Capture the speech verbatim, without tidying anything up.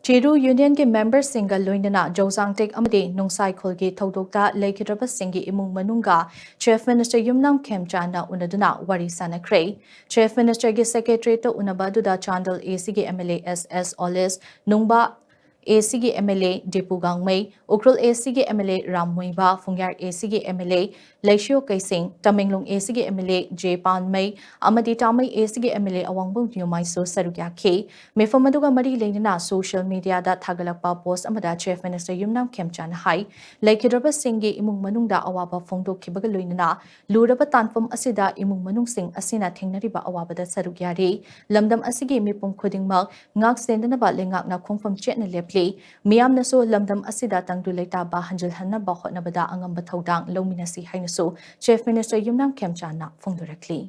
ꯆꯤꯔꯨ ꯌꯨꯅꯤꯌꯟꯒꯤ ꯃꯦꯝꯕꯔꯁꯤꯡꯒ ꯂꯣꯏꯅꯅ ꯖꯧꯖꯥꯡꯇꯦꯛ ꯑꯃꯗꯤ ꯅꯨꯡꯁꯥꯏꯈꯨꯜꯒꯤ ꯊꯧꯗꯣꯛꯇ ꯂꯩꯈꯤꯗ꯭ꯔꯕꯁꯤꯡꯒꯤ ꯏꯃꯨꯡ ꯃꯅꯨꯡꯒ ꯆꯤꯐ ꯃꯤꯅꯤꯁꯇꯔ ꯌꯨꯝꯅꯥꯝ ꯈꯦꯝꯆꯥꯟꯅ ꯎꯅꯗꯨꯅ ꯋꯥꯔꯤ ꯁꯥꯟꯅꯈ꯭ꯔꯦ꯫ ꯆꯤꯐ ꯃꯤꯅꯤꯁꯇꯔꯒꯤ ꯁꯦꯀ꯭ꯔꯦꯇꯔꯤꯌꯦꯠꯇ ꯎꯅꯕ ꯑꯗꯨꯗ ꯆꯥꯟꯗꯦꯜ ꯑꯦꯁꯤꯒꯤ M L A S S Olish, Nungba ꯑꯦꯁꯤꯒꯤ M L A Dipu Gangmei, Ukhrul ꯑꯦꯁꯤꯒꯤ M L A Ram Muiva, Phungyar ꯑꯦꯁꯤꯒꯤ M L A Leishiyo Keishing, Tamenglong ꯑꯦꯁꯤꯒꯤ M L A J Panmei ꯑꯃꯗꯤ ꯇꯥꯃꯩ ꯑꯦꯁꯤꯒꯤ ꯑꯦꯝ ꯑꯦꯜ ꯑꯦ ꯑꯋꯥꯡꯕꯝ ꯅ꯭ꯌꯨꯃꯥꯏꯁꯨ ꯁꯔꯨꯛ ꯌꯥꯈꯤ꯫ ꯃꯤꯐꯝ ꯑꯗꯨꯒ ꯃꯔꯤ ꯂꯩꯅꯅ ꯁꯣꯁꯤꯌꯦꯜ ꯃꯤꯗꯤꯌꯥꯗ ꯊꯥꯒꯠꯂꯛꯄ ꯄꯣꯁ ꯑꯃꯗ ꯆꯤꯐ ꯃꯤꯅꯤꯁꯇꯔ ꯌꯨꯝꯅꯥꯝ ꯈꯦꯝꯆꯥꯟꯅ ꯍꯥꯏ, ꯂꯩꯈꯤꯗ꯭ꯔꯕꯁꯤꯡꯒꯤ ꯏꯃꯨꯡ ꯃꯅꯨꯡꯗ ꯑꯋꯥꯕ ꯐꯣꯡꯗꯣꯛꯈꯤꯕꯒ ꯂꯣꯏꯅꯅ ꯂꯨꯔꯕ ꯇꯥꯟꯐꯝ ꯑꯁꯤꯗ ꯏꯃꯨꯡ ꯃꯅꯨꯡꯁꯤꯡ ꯑꯁꯤꯅ ꯊꯦꯡꯅꯔꯤꯕ ꯑꯋꯥꯕꯗ ꯁꯔꯨꯛ ꯌꯥꯔꯤ꯫ ꯂꯝꯗꯝ ꯑꯁꯤꯒꯤ ꯃꯤꯄꯨꯝ ꯈꯨꯗꯤꯡꯃꯛ ꯉꯥꯛ ꯁꯦꯟꯗꯅꯕ ꯂꯩꯉꯥꯛꯅ ꯈꯣꯡꯐꯝ ꯆꯦꯠꯅ ꯂꯦꯞꯂꯤ꯫ ꯃꯤꯌꯥꯝꯅꯁꯨ ꯂꯝꯗꯝ ꯑꯁꯤꯗ ꯇꯪꯗꯨ ꯂꯩꯇꯥꯕ ꯍꯟꯖꯤꯜꯍꯟꯅꯕ ꯍꯣꯠꯅꯕꯗ ꯑꯉꯝꯕ ꯊꯧꯗꯥꯡ ꯂꯧꯃꯤꯟꯅꯁꯤ ꯍꯥꯏꯅꯁꯨ ꯆꯤꯐ ꯃꯤꯅꯤꯁꯇꯔ ꯌꯨꯝꯅꯥꯝ ꯈꯦꯝꯆꯥꯟꯅ ꯐꯣꯡꯗꯣꯔꯛꯂꯤ꯫